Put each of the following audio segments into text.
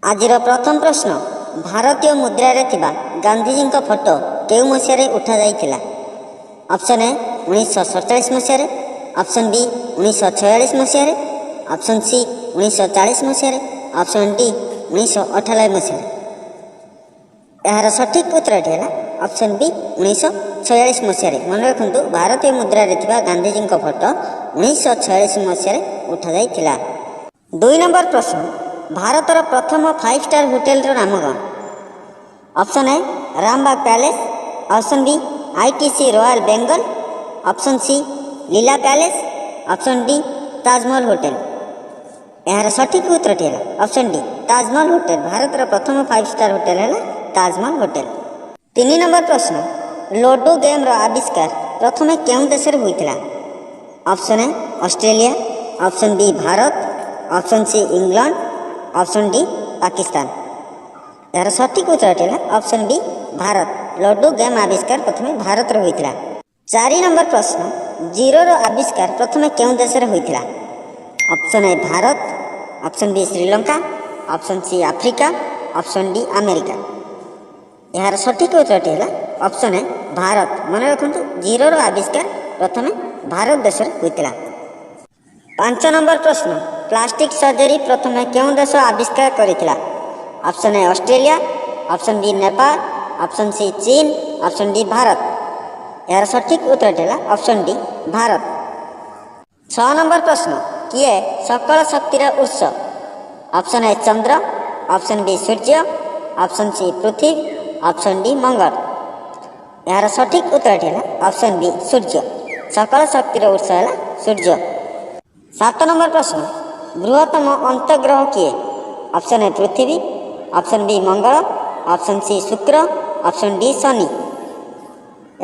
ଆଜିର ପ୍ରଥମ ପ୍ରଶ୍ନ, ଭାରତୀୟ ମୁଦ୍ରାରେ ଥିବା ଗାନ୍ଧିଜୀଙ୍କ ଫଟୋ କେଉଁ ମସିହାରେ ଉଠାଯାଇଥିଲା? ଅପସନ୍ ଏ, 1947 ମସିହାରେ। ଅପସନ୍ ବି, 1946 ମସିହାରେ। ଅପସନ୍ ସି, 1940 ମସିହାରେ। ଅପସନ୍ ଡି, 1998 ମସିହାରେ। ଏହାର ସଠିକ୍ ଉତ୍ତରଟି ହେଲା ଅପସନ୍ ବି, 1946 ମସିହାରେ। ମନେ ରଖନ୍ତୁ, ଭାରତୀୟ ମୁଦ୍ରାରେ ଥିବା ଗାନ୍ଧିଜୀଙ୍କ ଫଟୋ 1946 ମସିହାରେ ଉଠାଯାଇଥିଲା। ଦୁଇ ନମ୍ବର ପ୍ରଶ୍ନ, ଭାରତର ପ୍ରଥମ ଫାଇଭ୍ ଷ୍ଟାର ହୋଟେଲର ନାମ କ'ଣ? Option A, Rambagh palace. Option B, ITC royal Bengal. Option C, Leela palace. Option D, Taj Mahal hotel. ଏହାର ସଠିକ୍ ଉତ୍ତରଟି ହେଲା ଅପସନ୍ ଡି, ତାଜମହଲ ହୋଟେଲ। ଭାରତର ପ୍ରଥମ ଫାଇଭ୍ ଷ୍ଟାର ହୋଟେଲ ହେଲା ତାଜମହଲ ହୋଟେଲ। ତିନି ନମ୍ବର ପ୍ରଶ୍ନ, ଲୁଡୋ ଗେମ୍ର ଆବିଷ୍କାର ପ୍ରଥମେ କେଉଁ ଦେଶରେ ହୋଇଥିଲା? Option A, Australia. Option B, Bharat. Option C, England. Option D, Pakistan. ଏହାର ସଠିକ୍ ଉତ୍ତରଟି ହେଲା option B, Bharat. Ludo game ଆବିଷ୍କାର ପ୍ରଥମେ ଭାରତରେ ହୋଇଥିଲା। ଚାରି ନମ୍ବର ପ୍ରଶ୍ନ, ଜିରୋର ଆବିଷ୍କାର ପ୍ରଥମେ କେଉଁ ଦେଶରେ ହୋଇଥିଲା? Option A, Bharat. Option B, Sri Lanka. Option C, Africa. Option D, America. ଏହାର ସଠିକ୍ ଉତ୍ତରଟି ହେଲା ଅପସନ୍ ଏ, ଭାରତ। ମନେ ରଖନ୍ତୁ, ଜିରୋର ଆବିଷ୍କାର ପ୍ରଥମେ ଭାରତ ଦେଶରେ ହୋଇଥିଲା। ପାଞ୍ଚ ନମ୍ବର ପ୍ରଶ୍ନ, ପ୍ଲାଷ୍ଟିକ୍ ସର୍ଜରୀ ପ୍ରଥମେ କେଉଁ ଦେଶ ଆବିଷ୍କାର କରିଥିଲା? Option A, Australia. Option B, Nepal. Option C, ଚୀନ। Option D, Bharat. ଏହାର ସଠିକ୍ ଉତ୍ତରଟି ହେଲା ଅପସନ୍ ଡି, ଭାରତ। ଛଅ ନମ୍ବର ପ୍ରଶ୍ନ, କିଏ ସକଳ ଶକ୍ତିର ଉତ୍ସ? Option A, Chandra. Option B, Surya. Option C, ପୃଥିବୀ। ଅପସନ୍ ଡି, ମଙ୍ଗଳ। ଏହାର ସଠିକ୍ ଉତ୍ତରଟି ହେଲା ଅପସନ୍ ବି, ସୂର୍ଯ୍ୟ। ସକଳ ଶକ୍ତିର ଉତ୍ସ ହେଲା ସୂର୍ଯ୍ୟ। ସାତ ନମ୍ବର ପ୍ରଶ୍ନ, ବୃହତ୍ତମ ଅନ୍ତଗ୍ରହ କିଏ? ଅପସନ୍ ଏ, ପୃଥିବୀ। ଅପସନ୍ ବି, ମଙ୍ଗଳ। ଅପସନ୍ ସି, ଶୁକ୍ର। ଅପସନ୍ ଡି, ଶନି।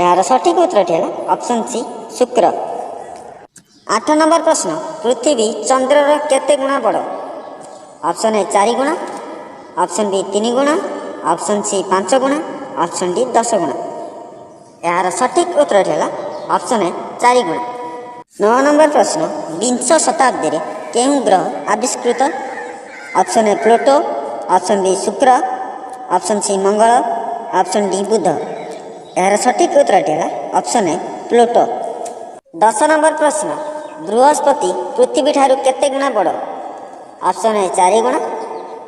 ଏହାର ସଠିକ୍ ଉତ୍ତରଟି ହେଲା ଅପସନ୍ ସି, ଶୁକ୍ର। ଆଠ ନମ୍ବର ପ୍ରଶ୍ନ, ପୃଥିବୀ ଚନ୍ଦ୍ରର କେତେ ଗୁଣା ବଡ଼? ଅପସନ୍ ଏ, ଚାରି ଗୁଣା। ଅପସନ୍ ବି, ତିନି ଗୁଣା। ଅପସନ୍ ସି, ପାଞ୍ଚ ଗୁଣା। ଅପସନ୍ ଡି, 10 ଗୁଣା। ଏହାର ସଠିକ୍ ଉତ୍ତରଟି ହେଲା ଅପସନ୍ ଏ, ଚାରି ଗୁଣା। ନଅ ନମ୍ବର ପ୍ରଶ୍ନ, ବିଂଶ ଶତାବ୍ଦୀରେ କେଉଁ ଗ୍ରହ ଆବିଷ୍କୃତ? Option A, Pluto. Option B, ଶୁକ୍ର। ଅପସନ୍ ସି, ମଙ୍ଗଳ। ଅପସନ୍ ଡି, ବୁଧ। ଏହାର ସଠିକ୍ ଉତ୍ତରଟି ହେଲା ଅପସନ୍ ଏ, ପ୍ଲୁଟୋ। 10 ନମ୍ବର ପ୍ରଶ୍ନ, ବୃହସ୍ପତି ପୃଥିବୀ ଠାରୁ କେତେ ଗୁଣା ବଡ଼? ଅପସନ୍ ଏ, ଚାରି ଗୁଣା।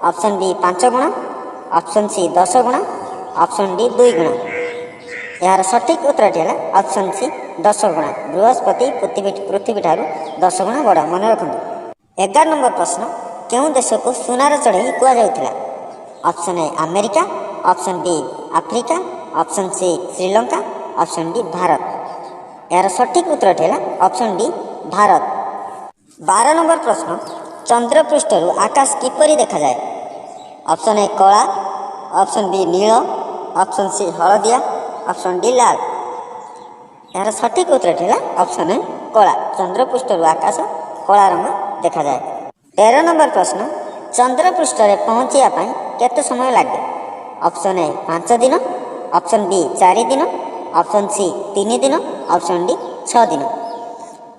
ଅପସନ୍ ବି, ପାଞ୍ଚ ଗୁଣା। ଅପସନ୍ ସି, 10 ଗୁଣା। ଅପସନ୍ ଡି, ଦୁଇ ଗୁଣା। ଏହାର ସଠିକ୍ ଉତ୍ତରଟି ହେଲା ଅପସନ୍ ସି, 10 ଗୁଣା। ବୃହସ୍ପତି ପୃଥିବୀ ଠାରୁ 10 ଗୁଣା ବଡ଼, ମନେ ରଖନ୍ତୁ। 11 ନମ୍ବର ପ୍ରଶ୍ନ, କେଉଁ ଦେଶକୁ ସୁନାର ଚଢ଼େଇ କୁହାଯାଉଥିଲା? Option A, America. Option B, Africa. Option C, Sri Lanka. Option D, Bharat. ଏହାର ସଠିକ୍ ଉତ୍ତରଟି ହେଲା ଅପସନ୍ ଡି, ଭାରତ। 12 ନମ୍ବର ପ୍ରଶ୍ନ, ଚନ୍ଦ୍ରପୃଷ୍ଠରୁ ଆକାଶ କିପରି ଦେଖାଯାଏ? ଅପସନ୍ ଏ, କଳା। ଅପସନ୍ ବି, ନୀଳ। ଅପସନ୍ ସି, ହଳଦିଆ। ଅପସନ୍ ଡି, ଲାଲ। ଏହାର ସଠିକ୍ ଉତ୍ତରଟି ହେଲା ଅପସନ୍ ଏ, କଳା। ଚନ୍ଦ୍ରପୃଷ୍ଠରୁ ଆକାଶ କଳା ରଙ୍ଗ ଦେଖାଯାଏ। 13 ନମ୍ବର ପ୍ରଶ୍ନ, ଚନ୍ଦ୍ରପୃଷ୍ଠରେ ପହଞ୍ଚିବା ପାଇଁ କେତେ ସମୟ ଲାଗେ? ଅପସନ୍ ଏ, 5 ଦିନ। ଅପସନ୍ ବି, 4 ଦିନ। ଅପସନ୍ ସି, 3 ଦିନ। ଅପସନ୍ ଡି, 6 ଦିନ।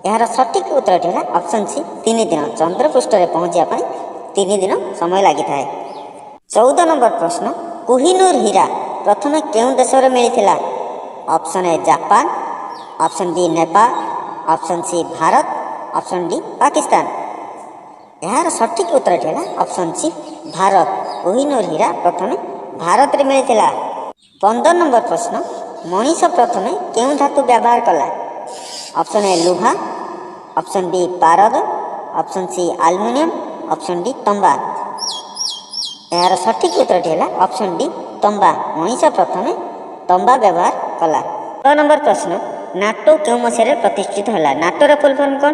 ଏହାର ସଠିକ୍ ଉତ୍ତରଟି ହେଲା ଅପସନ୍ ସି, 3 ଦିନ। ଚନ୍ଦ୍ରପୃଷ୍ଠରେ ପହଞ୍ଚିବା ପାଇଁ 3 ଦିନ ସମୟ ଲାଗିଥାଏ। 14 ନମ୍ବର ପ୍ରଶ୍ନ, କୋହିନୂର ହୀରା ପ୍ରଥମେ କେଉଁ ଦେଶରେ ମିଳିଥିଲା? Option A, Japan. Option B, Nepal. Option C, Bharat. Option D, Pakistan. ଏହାର ସଠିକ୍ ଉତ୍ତରଟି ହେଲା ଅପସନ୍ ସି, ଭାରତ। କୋହିନୂର ହୀରା ପ୍ରଥମେ ଭାରତରେ ମିଳିଥିଲା। 15 ନମ୍ବର ପ୍ରଶ୍ନ, ମଣିଷ ପ୍ରଥମେ କେଉଁ ଧାତୁ ବ୍ୟବହାର କଲା? ଅପସନ୍ ଏ, ଲୁହା। ଅପସନ୍ ବି, ପାରଦ। Option C, aluminium. Option D, ତମ୍ବା। ଏହାର ସଠିକ୍ ଉତ୍ତରଟି ହେଲା ଅପସନ୍ ଡି, ତମ୍ବା। ମଣିଷ ପ୍ରଥମେ ତମ୍ବା ବ୍ୟବହାର କଲା। 16 ନମ୍ବର ପ୍ରଶ୍ନ, ନାଟୋ କେଉଁ ମସିହାରେ ପ୍ରତିଷ୍ଠିତ ହେଲା? ନାଟୋର ଫୁଲ୍ ଫର୍ମ କ'ଣ?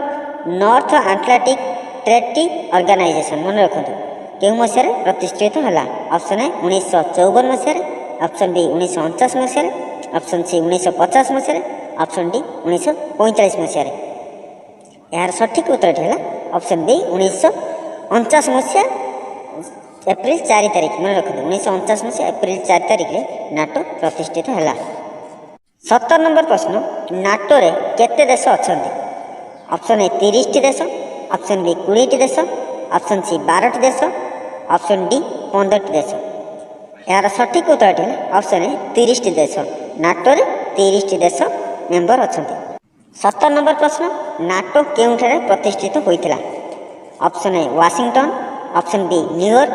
North Atlantic treaty organisation. ମନେ ରଖନ୍ତୁ, କେଉଁ ମସିହାରେ ପ୍ରତିଷ୍ଠିତ ହେଲା? ଅପସନ୍ ଏ, 1954 ମସିହାରେ। ଅପସନ୍ ବି, 1949 ମସିହାରେ। ଅପସନ୍ ସି, 1950 ମସିହାରେ। ଅପସନ୍ ଡି, 1945 ମସିହାରେ। ଏହାର ସଠିକ୍ ଉତ୍ତରଟି ହେଲା ଅପସନ୍ ବି, 1949 ମସିହା ଏପ୍ରିଲ 4 ତାରିଖ। ମନେ ରଖନ୍ତୁ, 1949 ମସିହା ଏପ୍ରିଲ 4 ତାରିଖରେ ନାଟୋ ପ୍ରତିଷ୍ଠିତ ହେଲା। 17 ନମ୍ବର ପ୍ରଶ୍ନ, ନାଟୋରେ କେତେ ଦେଶ ଅଛନ୍ତି? ଅପସନ୍ ଏ, 30ଟି ଦେଶ। ଅପସନ୍ ବି, 20ଟି ଦେଶ। ଅପସନ୍ ସି, 12ଟି ଦେଶ। ଅପସନ୍ ଡି, 15ଟି ଦେଶ। ଏହାର ସଠିକ୍ ଉତ୍ତରଟି ହେଲା ଅପସନ୍ ଏ, 30ଟି ଦେଶ। ନାଟୋରେ 30ଟି ଦେଶ ମେମ୍ବର ଅଛନ୍ତି। 17 ନମ୍ବର ପ୍ରଶ୍ନ, ନାଟୋ କେଉଁଠାରେ ପ୍ରତିଷ୍ଠିତ ହୋଇଥିଲା? Option A, Washington, option B, New York,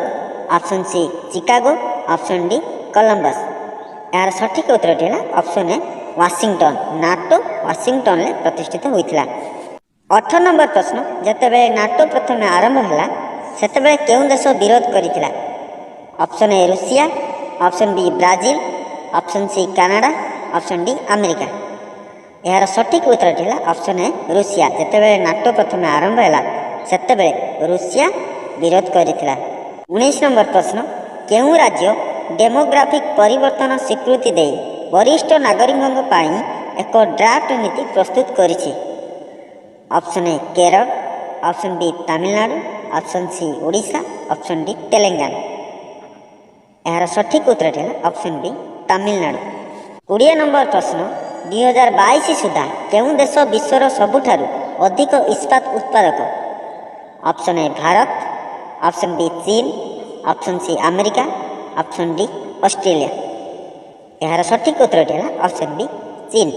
option C, Chicago, option D, Columbus. ଏହାର ସଠିକ୍ ଉତ୍ତରଟି ହେଲା ଅପସନ୍ ଏ, ୱାଶିଂଟନ। ନାଟୋ ୱାଶିଂଟନରେ ପ୍ରତିଷ୍ଠିତ ହୋଇଥିଲା। 18 ନମ୍ବର ପ୍ରଶ୍ନ, ଯେତେବେଳେ ନାଟୋ ପ୍ରଥମେ ଆରମ୍ଭ ହେଲା, ସେତେବେଳେ କେଉଁ ଦେଶ ବିରୋଧ କରିଥିଲା? Option A, Russia, option B, Brazil, option C, Canada, option D, America. ଏହାର ସଠିକ୍ ଉତ୍ତରଟି ହେଲା ଅପସନ୍ ଏ, ରୁଷିଆ। ଯେତେବେଳେ ନାଟୋ ପ୍ରଥମେ ଆରମ୍ଭ ହେଲା, ସେତେବେଳେ ରୁଷିଆ ବିରୋଧ କରିଥିଲା। 19 ନମ୍ବର ପ୍ରଶ୍ନ, କେଉଁ ରାଜ୍ୟ ଡେମୋଗ୍ରାଫିକ୍ ପରିବର୍ତ୍ତନ ସ୍ୱୀକୃତି ଦେଇ ବରିଷ୍ଠ ନାଗରିକଙ୍କ ପାଇଁ ଏକ ଡ୍ରାଫ୍ଟ ନୀତି ପ୍ରସ୍ତୁତ କରିଛି? Option A, Kerala, option B, Tamil Nadu, option C, Odisha, option D, Telangana. ଏହାର ସଠିକ୍ ଉତ୍ତରଟି ହେଲା ଅପସନ୍ ବି, ତାମିଲନାଡ଼ୁ। 20 ନମ୍ବର ପ୍ରଶ୍ନ, 2022 ସୁଦ୍ଧା କେଉଁ ଦେଶ ବିଶ୍ୱର ସବୁଠାରୁ ଅଧିକ ଇସ୍ପାତ ଉତ୍ପାଦକ? Option A, Bharat, option B, ଚୀନ, option C, America, option D, Australia. ଏହାର ସଠିକ୍ ଉତ୍ତରଟି ହେଲା ଅପସନ୍ ବି, ଚୀନ।